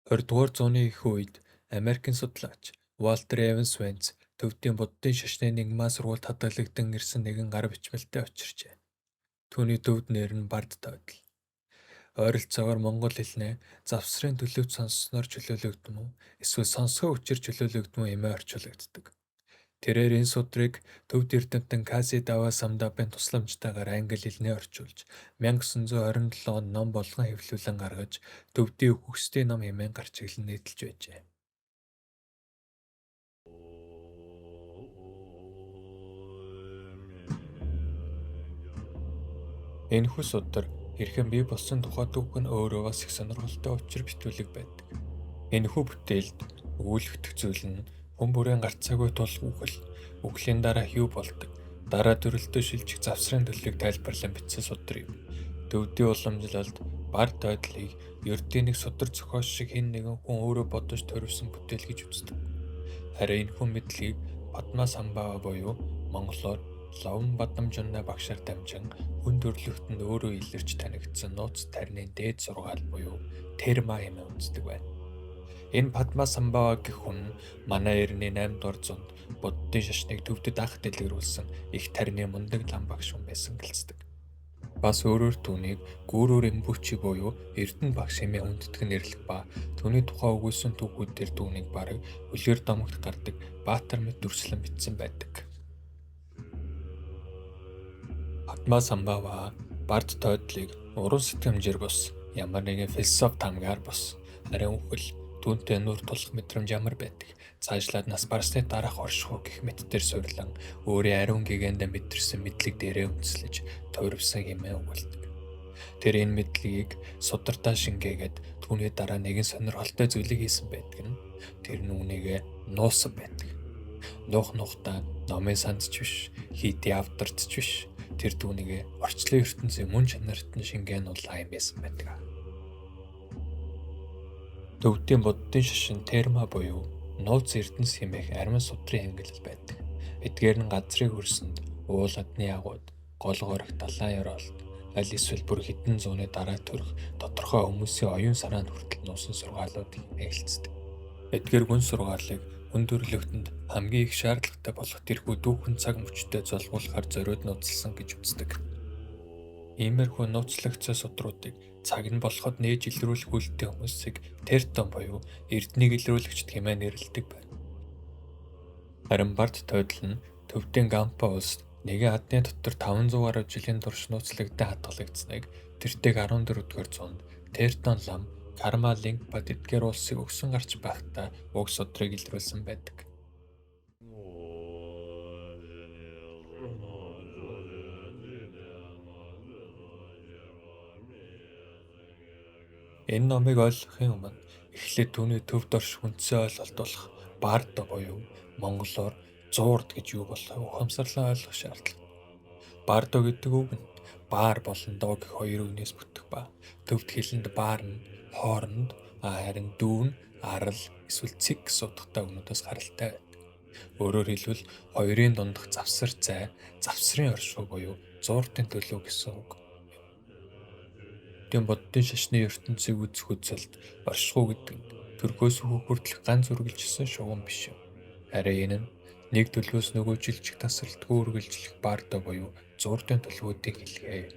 20-р зууны эхэн үед Америкийн судлаач Уолтер Эванс Венц Төвдийн буддын шашны Ньингма сургуульд хадгалагдан ирсэн нэгэн гар бичмэлтэй учирчээ. Түүний төвд нэр нь Бард Тойдол. Ойролцоогоор монгол хэлнээ завсрын төлөвт сонссноор чөлөөлөгдөн үү эсвэл сонсгоо хүчээр чөлөөлөгдөн үү хэмээн орчуулагддаг. Тэрээр энэ судрыг төвд эрдэмтэн Кази Даваа Самдабын тусламжтайгаар англи хэлнээ орчуулж 1927 онд ном болгон хэвлүүлэн гаргаж Төвдийн үхгсдийн ном хэмээн гарчиглан нийтэлж байжээ. Энэхүү судар хэрхэн бий болсон тухай түүх нь өөрөө бас их сонирхолтой учир битүүлэг байдаг. Энэхүү бүтээлд өгүүлэгдэх зүйл нь хүн бүрийн гарцаагүй тулах үхэл, үхлийн дараах юу болдог, дараа төрөлтөө шилжих завсрын төлөвийг тайлбарлан бичсэн судар юм. Төвдийн уламжлалд бар тойдлыг ердийн нэг судар зохиол шиг хэн нэгэн хүн өөрөө бодож төрөвсөн бүтээл гэж үздэг. Харин энэхүү мэдлэгийг Падма Самбава буюу монголоор Ловон Бадамжуннай багшаар дамжин хүн төрөлхтөнд өөрөө илэрч танигдсан нууц тарины дээд сургаал буюу терма хэмээн үздэг байна. Энэ Падма Самбава гэх хүн манай эртний 8 дугаар зуунд буддын шашныг төвдөд анх дэлгэрүүлсэн их тарины мундаг лам багш хүн байсан гэлцдэг. Бас өөрөөр түүнийг Гүрү Римбүчи буюу Эрдэнэ багш хэмээн хүндэтгэн нэрлэх ба түүний тухай өгүүлсэн түүхүүдээр түүнийг бараг үлгэр домогт гардаг баатар мэт дүрслэн бичсэн байдаг. Падма Самбава Бард Тойдлыг уран сэтгэмжээр бус, ямар нэгэн философи таамгаар бус, харин үхэл, түүнтэй нүүр тулах мэдрэмж ямар байдаг, цаашлаад нас барсны дараах оршихуй гэх мэт дээр суурилан өөрийн ариун гэгээндээ мэдэрсэн мэдлэг дээрээ үндэслэж туйрвсан хэмээн өгүүлдэг. Тэр энэ мэдлэгийг судартаа шингээгээд түүний дараа нэгэн сонирхолтой зүйлийг хийсэн байдаг нь тэр нь үүнийгээ нуусан байдаг. Нуух нуухдаа номын санд ч биш, хийдийн авдарт ч биш, тэр түүнийгээ орчлон ертөнцийн мөн чанарт нь шингээн нуулаа юм байсан байдаг. Төвдийн буддын шашин терма буюу нууц эрдэнэс хэмээх ариун судрын хэмнэлэл байдаг. Эдгээр нь газрыг хөрсөнд, уул адны агууд, гол горих далайн ёроолд, аль эсвэл бүр хэдэн зууны дараа төрөх тодорхой хүмүүсийн оюун санаанд хүртэл нуусан сургаалууд хэмээн хэлцдэг. Эдгээр гүн сургаалыг хүн төрөлхтөнд хамгийн их шаардлагатай болох тэрхүү дүүхэн цаг мөчтэй золгуулахар зориуд нууцласан гэж үздэг. Иймэрхүү нууцлагдсан судруудыг цаг нь болоход нээж илрүүлэх үүлтэй хүмүүсийг тертон буюу эрднийг илрүүлэгчид хэмээн нэрлэдэг байна. Харин Бард Тойдол нь Төвдийн Гампа улсад нэгэн адны дотор 500 гаруй жилийн турш нууцлагдан хадгалагдсаныг тэртэйг 14-р зуунд Тертон лам Карма Лингпа тэдгээр улсыг өгсөн гарч байхдаа уг судрыг илрүүлсэн байдаг. Энэ номыг ойлгохын өмнө эхлээд түүний төвд орших үндсэн ойлголт болох бардо буюу монголоор зуурд гэж юу болохыг ухамсарлан ойлгох шаардлагатай. Бардо гэдэг үг нь баар болон доо гэх хоёр үгнээс бүтэх ба төвд хэлэнд баар нь хооронд, харин дүү нь арал эсвэл цэг гэсэн утгатай үгнүүдээс гаралтай байдаг. Өөрөөр хэлбэл хоёрын дундах завсар зай, завсрын оршихуй буюу зууртын төлөв гэсэн үг. Төвдийн буддын шашны ертөнцийг үзэх үзэлд оршихуй гэдэг нь төрхөөс үхэх хүртэлх ганц үргэлжилсэн шугам биш юм. Харин энэ нь нэг төлөвөөс нөгөө жилжих тасралтгүй үргэлжлэх бардо буюу зууртын төлөвүүдийг хэлгээ.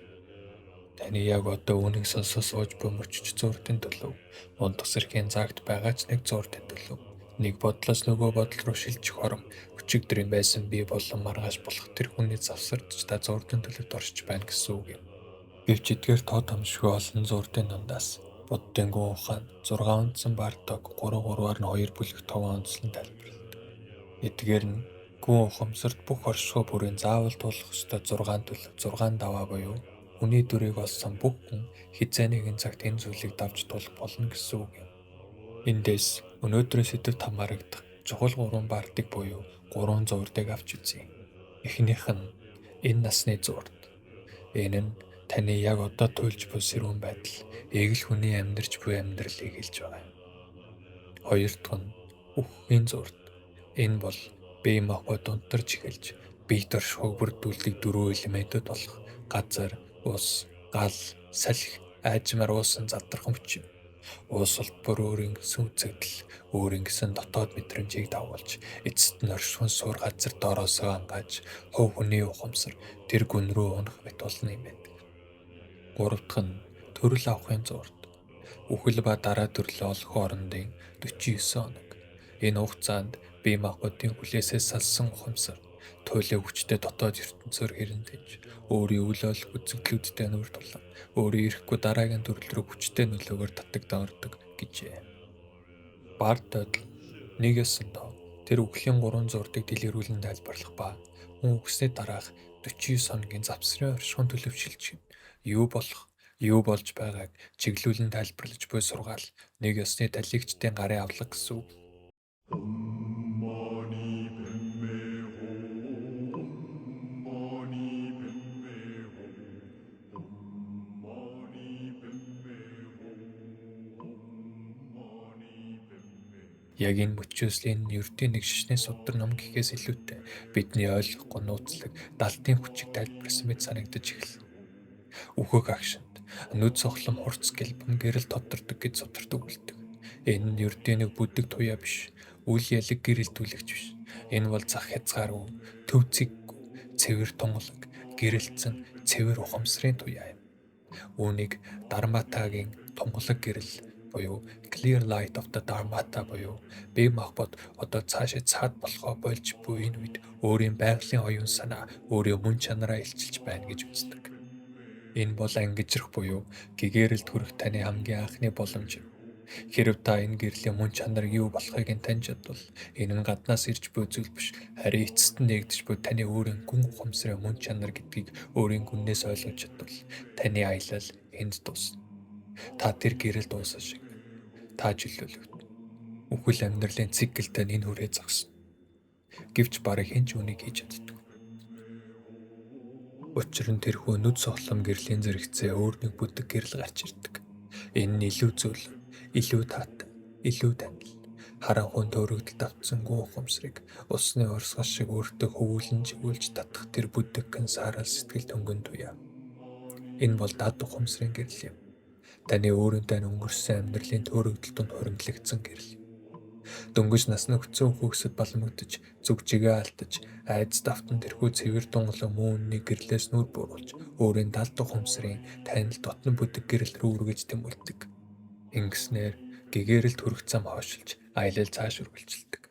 Таны яг одоо үүнийг сонсоо сууж буй мөчч зууртын төлөв, унтах зэрхийн цагт байгаа ч нэг зууртын төлөв. Нэг бодлоос нөгөө бодол руу шилжих хором өчигдрийн байсан бие болон маргааш болох тэр хүний завсарт ч та зууртын төлөвт оршиж байна гэсэн үг юм. Гэвч эдгээр тоо томшгүй олон зууртын дундаас буддын гүн ухаан 6 үндсэн бардог 3 3-аар нь 2 бүлэг товон онцлон тайлбарладаг. Эдгээр нь гүн ухамсарт бүх оршихуй бүрийн заавал туулах ёстой 6 төлөв 6 даваа буюу хүний дүрийг олсон бүх хүн хэзээ нэгэн цагт энэ зүйлийг давж туулах болно гэсэн үг юм. Эндээс өнөөдрийн сэдэвт хамаарагдах чухал 3 бардыг буюу 3 зуурдыг авч үзье. Эхнийх нь энэ насны зуурд. Энэ нь таны яг одоо туйлж буй сэрүүн байдал, эгэл хүний амьдарч буй амьдралыг хэлж байгаа юм. Хоёр дахь нь үхэхийн зуурд. Энэ бол бие махбод унтарч эхэлж биет оршихуйг бүрдүүлдэг дөрвөн элементүүд болох газар, ус, гал, салхи, аажмаар уусан задрах мөч юм. Уус улбар өөр ингэсэн үзэгдэл, өөр ингэсэн дотоод мэдрэмжийг дагуулж, эцэст нь оршихуйн суур газар доороосоо ангааж, хувь хүний ухамсар тэр гүн рүү унах мэт болно юм байдаг. Гурав дахь нь төрөл авахын зуурт. Үхэл ба дараа төрлөө олох хоорондын 49 хоног. Энэ хугацаанд бие махбодын хүлээсээ салсан ухамсар туйлын хүчтэй дотоод ертөнцөөр хэрэнтэж, өөрийн үл ойлгох үзэгдлүүдтэй нүүр тулан, өөрийн ирэхгүй дараагийн төрөл рүү хүчтэй нөлөөгөөр татагдан ордог гэжээ. Бард додол нэг ёсондоо тэр үхлийн гурван зууртыг дэлгэрүүлэн тайлбарлах ба хүн үхсний дараах 49 хоногийн завсрын оршихуйн төлөвшилж юу болох, юу болж байгааг чиглүүлэн тайлбарлаж буй сургаал нэг ёсны талигчдын гарын авлага гэсэн үг. Яг энэ мөчөөсөл энэ ердийн нэг шашны судар ном гэхээс илүүтэй бидний ойлгохгүй нууцлаг далтын хүчийг тайлбарласан мэт санагдаж эхэлнэ. Үхэх агшинд нүд цохлом хурц гэлбэм гэрэл тодордог гэж сударт өгүүлдэг. Энэ нь ердийн нэг бүдэг туяа биш, үл ялэг гэрэлтүүлэгч биш. Энэ бол зах хязгааргүй, төв цэггүй, цэвэр тунгалаг, гэрэлтсэн цэвэр ухамсарын туяа юм. Үүнийг Дарматагийн тунгалаг гэрэл буюу Clear Light of the Dharmata буюу бие махбод одоо цаашид цаад болохоо болж буй энэ үед өөрийн байгалийн оюун санаа, өөрийн мөн чанараа илчилж байна гэж үздэг. Энэ бол ангижрах буюу гэгээрэлд хүрэх таны хамгийн анхны боломж юм. Хэрэв та энэ гэрлийн мөн чанарыг юу болохыг нь таньж чадвал энэ нь гаднаас ирж буй зүйл биш, харин эцэст нь нэгдэж буй таны өөрийн гүн ухамсарын мөн чанар гэдгийг өөрийн гүннээс ойлгож чадвал таны аялал энд дуусна. Та тэр гэрэл дууссан шиг та чөлөөлөгдөнө. Үхэл амьдралын циклтэй энэ хүрээ зогсно. Гэвч бараг хэн ч үүнийг хийж чаддаггүй. Учир нь тэрхүү нүд цохлом гэрлийн зэрэгцээ өөр нэг бүдэг гэрэл гарч ирдэг. Энэ нь илүү зүйл, илүү таатай, илүү танил. Харанхуйн төөрөгдөлд автсан гүн ухамсарыг усны урсгал шиг өөртөө хөвүүлэн чигүүлж татах тэр бүдэгхэн саарал сэтгэл хөнгөн туяа. Энэ бол дад ухамсарын гэрэл юм. Таны өөрийн тань өнгөрсөн амьдралын төөрөгдөл дунд хуримтлагдсан гэрэл. Дөнгөж насны хүчсэн хөөсөд баламгдаж, зүг чигээ алдаж, айдас давтан тэрхүү цэвэр тунгалан мөн үннийг гэрлээс нүр бууруулж, өөрийн далд ухамсарын танил дотно бүдэг гэрэл рүү үргэж тэмүүлдэг. Ингэснээр гэгээрэлд хүрэх зам хойшилж, аялал цааш үргэлжилдэг.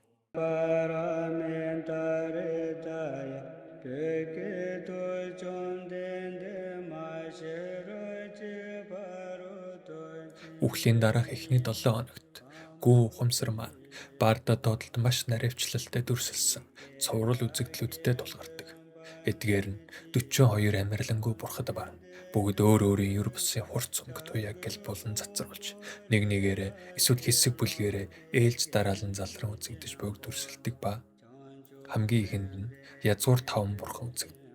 Үхлийн дараах эхний 7 хоногт гүн ухамсар маань Барда доодлолд маш наривчлалтай дүрсэлсэн цуврал үзэгдлүүдтэй тулгардаг. Эдгээр нь 42 амарлингуй бурхад барна. Бүгд өөр өөрийн ер бусын хурц өнгө туяа гэл булан цацруулж нэг нэгээрээ эсвэл хэсэг бүлгээрээ ээлж дараалан залран үзэгдэж буйг дүрсэлдэг ба хамгийн ихэнд нь язгуур таван бурхан үзэгдэнэ.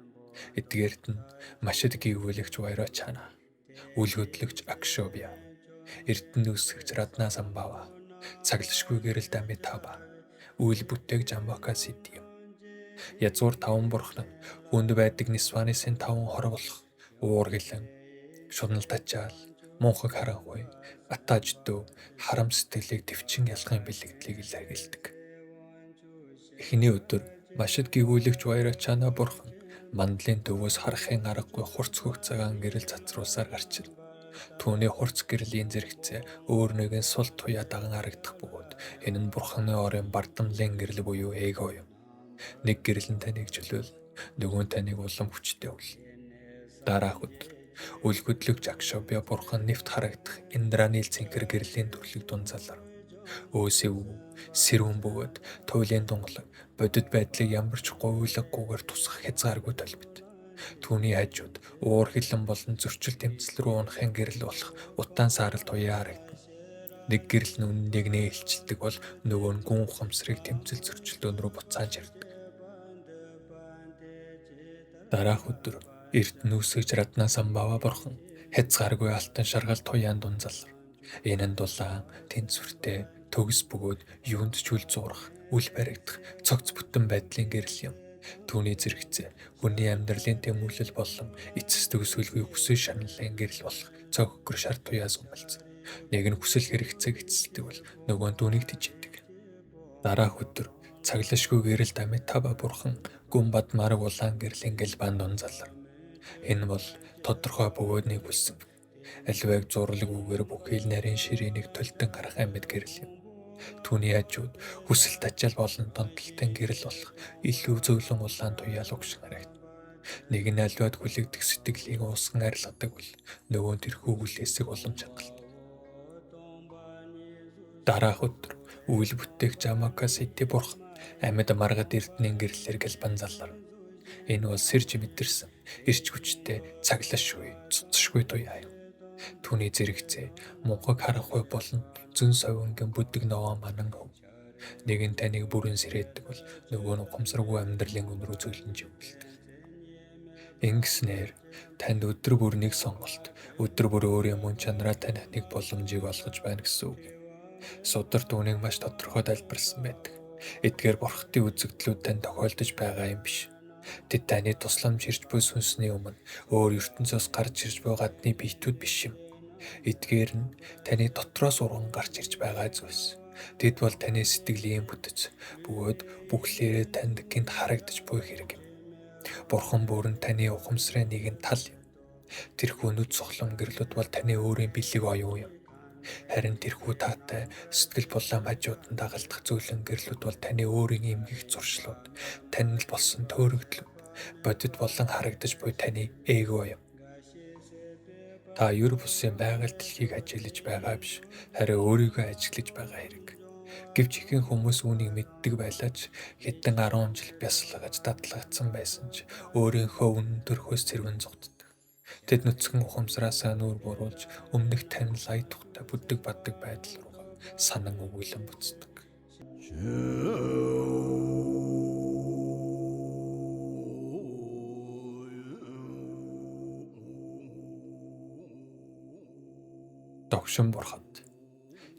Эдгээрт нь машид гийгүүлэгч Вайрочана, үл хөдлөгч Акшобия, Эрдэнэ үсгэгч Радна Самбава, цаглашгүй гэрэлд Амитаба, үйл бүтээгч Амбака Сити юм. Язгуур таван бурхан нь хүнд байдаг Нисванисын таван хор болох уур хилэн, шунал тачаал, мунхаг харанхуй, атааждөө, харам сэтгэлийг төвчин ялахын бэлэгдлийг илэрхийлдэг. Эхний өдөр машид гийгүүлэгч Вайрочана бурхан мандлын төвөөс харахын аргагүй хурц хөх цагаан гэрэл цацруулсаар гарч ирнэ. Түүний хурц гэрлийн зэрэгцээ өөр нэгэн сул туяа даган харагдах бөгөөд энэ нь бурханы орын бардамлын гэрэл буюу эго юм. Нэг гэрэл нь таныг чөлөөлнө, нөгөө нь таныг улам хүчтэй болно. Дараах өдөр үл хөдлөгч Акшобия бурхан нэвт харагдах Индранил цэнхэр гэрлийн төрлөг дунд залар. Өөсөө сэрүүн бөгөөд туйлын дунгалаг бодит байдлыг ямар ч говьлоггүйгээр тусгах хязгааргүй толбит. Түүний хажууд уур хилэн болон зөрчил тэмцэл рүү унахын гэрэл болох утаан саарал туяа харагдана. Нэг гэрэл нь үнэнийг нээлтчилдэг бол нөгөө нь гүн ухамсарыг тэмцэл зөрчилдөөн рүү буцааж ирдэг. Дараах өдөр Эрдэнэ үсгэж Радна Самбава бурхан хязгааргүй алтан шаргал туяан дунд залар. Энэ нь дулаан, тэнцвэртэй, төгс бөгөөд юунд ч үл зуурах, үл баригдах, цогц бүтэн байдлын гэрэл юм. Түүний зэрэгцээ хүний амьдралын тэмүүлэл болон эцэс төгсгөлгүй хүсэл шаналлын гэрэл болох цог хөхөр шар туяа сумалцсан. Нэг нь хүсэл хэрэгцээг эцэслэдэг бол нөгөө нь түүнийг тэжээдэг. Дараах өдөр цаглашгүй гэрэлд Амитаба бурхан гүн бад марг улаан гэрлийн гэлбан дун залар. Энэ бол тодорхой бөгөөд нэгүүлсэн. Аливааг зурлаг үгээр бүхий л нарийн ширээнийг төлтөн харах амьд гэрэл юм. Түүний хажууд хүсэл тачаал болон донтолтын гэрэл болох илүү зөөлөн улаан туяал угшин харагдана. Нэг нь аливаад хүлэгдэх сэтгэлийг уусган арилгадаг бол нөгөө нь тэрхүү хүлээсэг улам чангалдаг. Дараах өдөр үйл бүтээгч Амака Сити бурхан амьд маргад эрдэнийн гэрлэлээр гэлбан залар. Энэ бол сэрж мэдэрсэн эрч хүчтэй цаглашгүй цуцшгүй туяа юм. Түүний зэрэгцээ мунхаг харахгүй болон зөн совингийн бүдэг ногоон манан өв. Нэг нь таныг бүрэн сэрээдэг бол нөгөө нь ухамсаргүй амьдралын үн рүү зөөлөн живүүлдэг. Ингэснээр танд өдөр бүр нэг сонголт, өдөр бүр өөрийн мөн чанараа таних нэг боломжийг олгож байна гэсэн үг юм. Сударт үүнийг маш тодорхой тайлбарласан байдаг. Эдгээр бурхтын үзэгдлүүд танд тохиолдож байгаа юм биш. Тэд таны тусламж ирж буй сүнсний өмнө өөр ертөнцөөс гарч ирж буй гадны биетүүд биш юм. Эдгээр нь таны дотроос урган гарч ирж байгаа зүйлс. Тэд бол таны сэтгэлийн бүтэц бөгөөд бүхлээрээ танд гинт харагдаж буй хэрэг юм. Бурхан бүр нь таны ухамсарын нэгэн тал юм. Тэрхүү нүд цухлан гэрлүүд бол таны өөрийн бэлэг оюун юм. Харин тэрхүү таатай сэтгэл булаам хажууд нь дагалдах зөөлөн гэрлүүд бол таны өөрийн эмгэх зуршлууд, танил болсон төөрөгдлүүд, бодит болон харагдаж буй таны эго юм. Та ер бусын байгаль дэлхийг ажиллаж байгаа биш, харин өөрийгөө ажиглаж байгаа хэрэг. Гэвч ихэнх хүмүүс үүнийг мэддэг байлаа ч хэдэн 10 жил бясалгаж дадлагдсан байсан ч өөрийнхөө үнэн төрхөөс цэрвэн зугтдаг. Тэд нүцгэн ухамсараасаа нүүр буруулж өмнөх танил ая тухтай бүдэг баддаг байдал руугаа санан өгүүлэн буцдаг. Догшин бурхад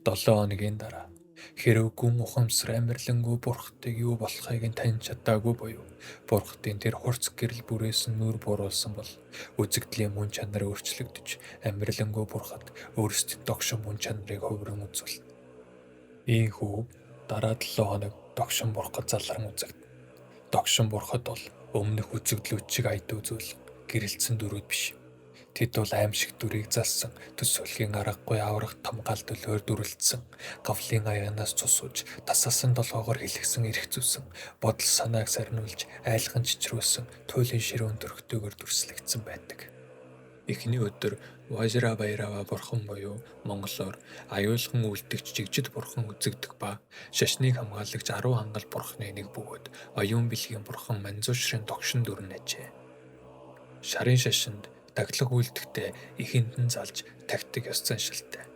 7 хоногийн дараа хэрв гүн ухамсар амарлингуй бурхтыг юу болохыг нь таньж чадаагүй буюу бурхтын тэр хурц гэрэл бүрээс нь нүр буруулсан бол үзэгдлийн мөн чанар өөрчлөгдөж амарлингуй бурхад өөрсдийн догшин мөн чанарыг хувиран үзүүлнэ. Ийхүү дараа 7 хоног догшин бурхад залран үзэгдэнэ. Догшин бурхад бол өмнөх үзэгдлүүд шиг аяд үзүүлэн гэрэлтсэн дүрүүд биш. Тэд бол аимшиг дүрийг залсан, төсөөлхийн аргагүй аврах том гал төлөөр дүрлэлсэн, гавлын аянаас цус ууж, тасалсан толгоогоор хэлхсэн эрх зүйсэн, бодол санааг сарниулж, айлган чичрүүлсэн, туйлын ширүүн төрхтэйгээр дүрслэгдсэн байдаг. Эхний өдөр Важра Баярава бурхан буюу монголоор аюулхан үлдэгч жигжид бурхан үзэгдэх ба шашныг хамгаалагч 10 хангал бурханы нэг бөгөөд оюун бэлгийн бурхан Манзушрын догшин дүр нь ажээ. Шарын шашинд даглаг үлдэхдээ эхэнд нь залж тагтаг ёс заншилтай.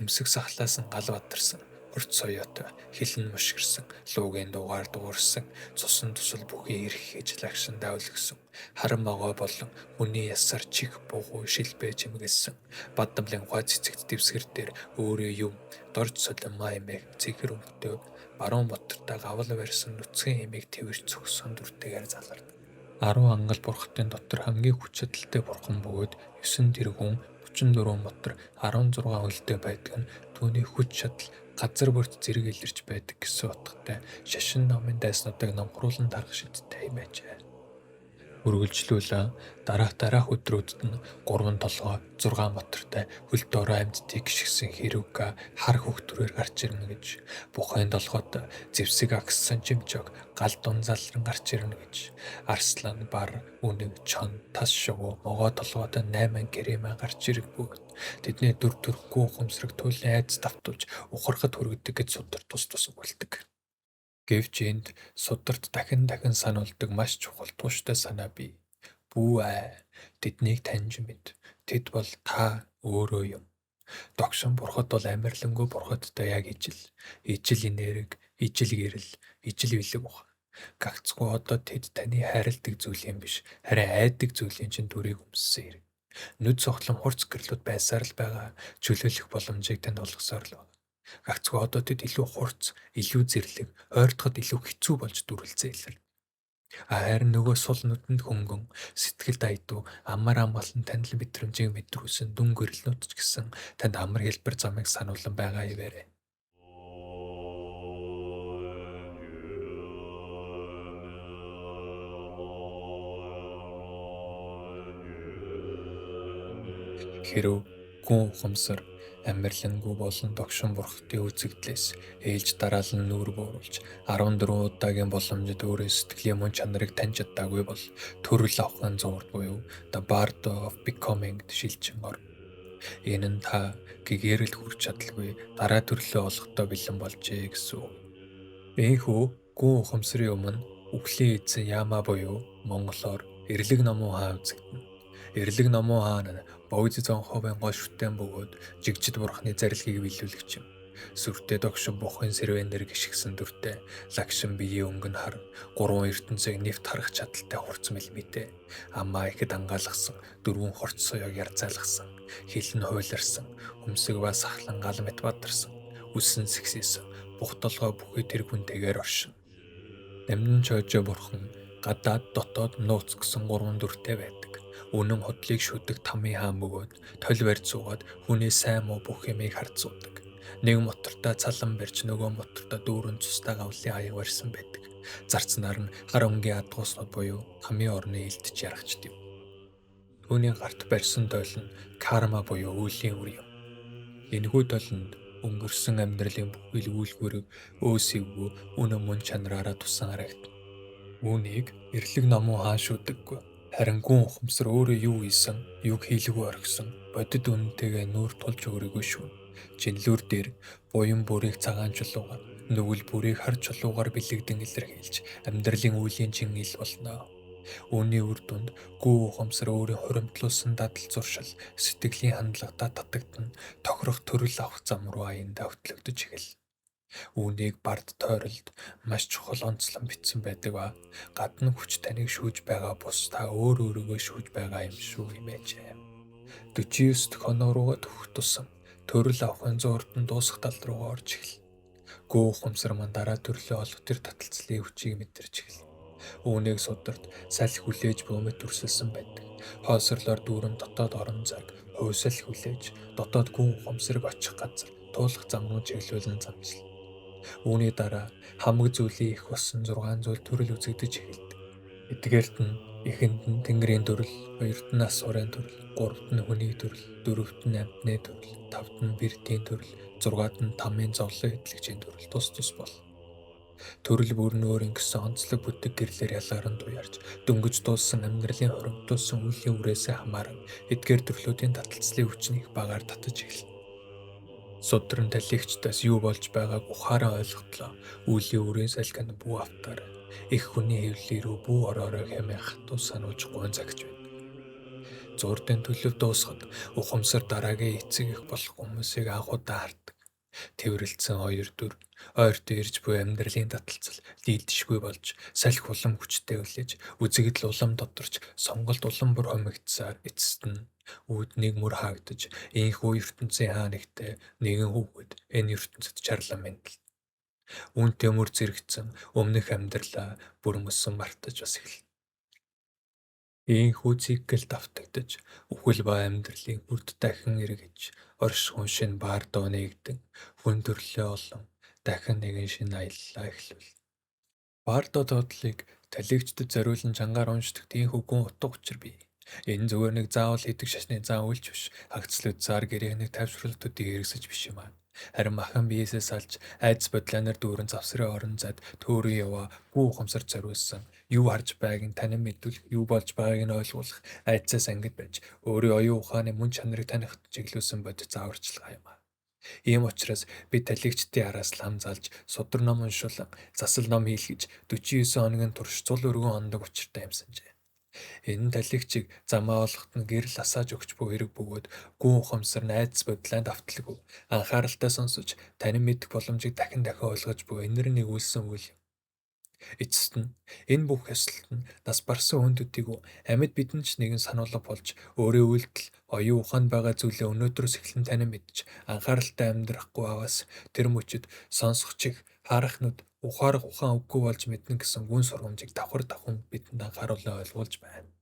Өмсөг сахлаас нь гал бадарсан, хурц соёотой, хилэн мушгирсан, луугийн дугаар дуурсан, цусан тусал бүхий эрх хийж лагшиндаа өлгсөн, харан могой болон хүний ясаар чих бугуй шилбэ чимгэлсэн, бадамлын гой цэцэгт дэвсгэр дээр өөрөө юм, дорж солимаа эмээх цэгэр өнгөтэй баруун боттортой гавл барьсан нүцгэн эмээг тэрч зогссон дүртэйгээр залардаг. 10 ангал бурхтын дотор хамгийн хүч чадалтай бурхан бөгөөд 9 тэрбум 34 мотор 16 хөлтэй байдаг нь түүний хүч чадал газар бүрт зэрэг илэрч байдаг гэсэн утгатай шашин номын дайснуудыг номхруулан тарах шидтэй юм байжээ. Үргэлжлүүлэн дараах дараах өдрүүдэд нь 3 толгой 6 мотортой хөл дорой амьтдыг гიშгсэн Хэрүка хар хөх төрөөр гарч ирнэ гэж, бухын толгойд зэвсэг агссан чимчог гал дун залран гарч ирнэ гэж, арслан бар үнэг чон тас шувуу могой толгойд 8 гэрэмэ гарч ирэх бөгөөд тэдний дүр төрхгүй ухамсарыг туйлын айдас давтуулж ухархад хүргэдэг гэж судар тус тус өгүүлдэг. Гэвч энд сударт дахин дахин сануулдаг маш чухал тууштай санаа бий. Бүү ай, тэднийг таньж мэд. Тэд бол та өөрөө юм. Догшин бурхад бол амарлингуй бурхадтай яг ижил. Ижил энерги, ижил гэрэл, ижил бэлэг ухаан. Гагцхүү одоо тэд таны хайрладаг зүйл юм биш, харин айдаг зүйлийн чинь дүрийг өмссөн хэрэг. Нүд цохлон хурц гэрлүүд байсаар л байгаа чөлөөлөх боломжийг танд олгосоор л байна. Гагцхүү одоо тэд илүү хурц, илүү зэрлэг, ойртоход илүү хэцүү болж дүрлцээ илэрнэ. Харин нөгөө сул нүдэнд хөнгөн, сэтгэлд айдуу, амар амгалан танил мэдрэмжийг мэдрүүлсэн дүн гэрэлнүүд ч гэсэн танд амар хэлбэр замыг сануулан байгаа хэвээрээ. Хэрэв гүн ухамсар амарлингуй болон догшин бурхадын үзэгдлээс ээлж дараалан нүүр бууруулж 14 удаагийн боломжид өөрийн сэтгэлийн мөн чанарыг таньж чадаагүй бол төрөл авахын зуурт буюу The Bardo of Becoming-д шилжин орно. Энэ нь та гэгээрэлд хүрч чадалгүй дараа төрлөө олохдоо бэлэн болжээ гэсэн үг. Ийнхүү гүн ухамсарын өмнө үхлийн эзэн Яма буюу монголоор Эрлэг номуу хаан үзэгдэнэ. Эрлэг номуу хаан нь Богд Зонховын гол шүтэн бөгөөд жигжид бурхны зарилгийг биелүүлэгч юм. Сүртэй догшин бухын сэрвэнээр гიშгсэн дүртэй лагшин биеийн өнгө нь хар, гурван ертөнцийг нэвт харах чадалтай хурц мэлмитэй, амаа ихэд ангаалгасан, дөрвөн хорц соёог ярцаалгасан, хил нь хуйларсан, хөмсөг ба сахлан гал мэт бадарсан, үсэн сэгсээсэн, бух толгой бүхий тэр хүнтэйгээр оршино. Дамнин чойжоо бурхан гадаад дотоод нууц гэсэн гурван дүртэй байдаг. Үнэн худлыг шүдэг тамын хаан бөгөөд толь барьж суугаад хүний сайн муу бүх юмыг харж суудаг. Нэг мотортаа цалан барьж нөгөө мотортаа дүүрэн цустай гавлын аяг барьсан байдаг. Зарцнаар нь хар өнгийн адгууснууд буюу тамын орны илдэж яргачд юм. Түүний гарт барьсан тойл нь карма буюу үйлийн үр юм. Энэхүү тойлонд өнгөрсөн амьдралын бүхий л үйлгүүрэг өөсийгүү үнэн мөн чанараараа тусан харагдана. Үүнийг эрлэг номуу хаан шүдэггүй. Харин гүн ухамсар өөрөө юу хийсэн, юг хийлгүй орхисон, бодит үнэнтэйгээ нүүр тулж өөрийгөө шүүнэ. Жинлүүр дээр буян бүрийг цагаан чулуугаар, нүгэл бүрийг хар чулуугаар бэлэгдэн илэрхийлж амьдралын үйлийн чин ил болно. Үүний үр дүнд гүн ухамсар өөрийн хуримтлуулсан дадал зуршил, сэтгэлийн хандлагадаа татагдан тохирох төрөл авах зам руу аяндаа хөтлөгдөж эхэлнэ. Үүнийг бард тойролд маш чухал онцлон бичсэн байдаг ба гадна хүч таныг шүүж байгаа бус та өөр өөрийгөө шүүж байгаа юм шүү хэмээжээ. 49 дэх оноо руугаа төвөх тусам төрөл авахын зуурт нь дуусах тал руугаа орж эхэлнэ. Гүн ухамсар маань дараа төрлөө олох тэр таталцлын хүчийг мэдэрч эхэлнэ. Үүнийг сударт салхи хүлээж буй мэт өрсөлсөн байдаг. Хоосорлоор дүүрэн дотоод орон зайг хувьсал хүлээж дотоод гүн ухамсарыг очих газар туулах зам руу чиглүүлэн замчлана. Үүний дараа хамаг зүйлийн их болсон 6 зүйл төрөл үзэгдэж эхэлдэг. Эдгээрт нь эхэнд нь Тэнгэрийн төрөл, хоёрт нь асуурын төрөл, гуравт нь хүний төрөл, дөрөвт нь амьтны төрөл, тавт нь бэртийн төрөл, зургаад нь тамын зовлон хөдлөгчийн төрөл тус тус бол. Төрөл бүр нь өөр ингэсэн онцлог бүдэг гэрлээр ялгаран туярч дөнгөж дууссан амьдралын хуримтлуулсан үйлийн үрээсээ хамааран эдгээр төрлүүдийн таталцлын хүч нь их багаар татаж эхэлнэ. Судран талигчдаас юу болж байгааг ухааран ойлготлоо. Үйлийн үрийн салхинд бүү автаарай. Их хүний хэвлэлий рүү бүү ороорой хэмээн хатуу сануулж гуйн загч байдаг. Зуурдын төлөв дуусахад ухамсар дараагийн эцэг эх болох хүмүүсийг анх удаа хардаг. Тэврэлдсэн хоёр дүр ойрт ирж буй амьдралын таталцал дийлдэшгүй болж салхи улам хүчтэй үлээж үзэгдэл улам тодорч сонголт улам бүр хомигдсаар эцэст нь үүд нэг мөр хаагдаж ийнхүү ертөнцийн хаа нэгтээ нэгэн хүүхэд энэ ертөнцид чарлан мэндэлнэ. Үүнтэй мөр зэрэгцэн өмнөх амьдралаа бүр мөсөн мартаж бас эхэлнэ. Ийнхүү цикл давтагдаж үхэл ба амьдралын хүрд дахин эргэж оршихуун шинэ баардоо нээгдэн хүн төрлөө олон дахин нэгэн шинэ аяллаа эхлүүлнэ. Баардо дуудлыг талигчдад зориулан чангаар уншдаг тийхүү гүн утга учир бий. Энэ зүгээр нэг заавал хийдэг шашны зан үйлч биш. Хагцлууд зар гэрээний тайвшруулах төдий хэрэгсэж биш юм аа. Харин махан биесээ салж айдас бодлооноор дүүрэн завсрын орон зайд төөрөн яваа гүн ухамсарт зориулсан юу харж байгааг нь танин мэдүүлэх, юу болж байгааг нь ойлгуулах айдсаас ангид байж өөрийн оюун ухааны мөн чанарыг таних чиглүүлсэн бодит зааварчилгаа юм аа. Ийм учраас би талигчдын араас лам залж, судар ном уншуулан, засал ном хийлгэж 49 хоногийн турш цул өргөн ондог учиртай юмсанжээ. Энэ талигчийг замаа олоход нь гэрэл асааж өгч буй хэрэг бөгөөд гүн ухамсар найдас бодлоон давталгүй анхааралтай сонсож танин мэдэх боломжийг дахин дахин ойлгож буй энэр нэгүүлсэн үйл юм. Эцэст нь энэ бүх ёслолт нь нас барсан хүн төдийгүй амьд бидэнд ч нэгэн сануулга болж өөрийн үйлдэл оюун ухаанд байгаа зүйлээ өнөөдрөөс эхлэн танин мэдж анхааралтай амьдрахгүй аваас тэр мөчид сонсох чих харах нүд Ухаарах ухаан үггүй болж мэднэ гэсэн гүн сургамжийг давхар давхан бидэнд анхааруулан ойлгуулж байна.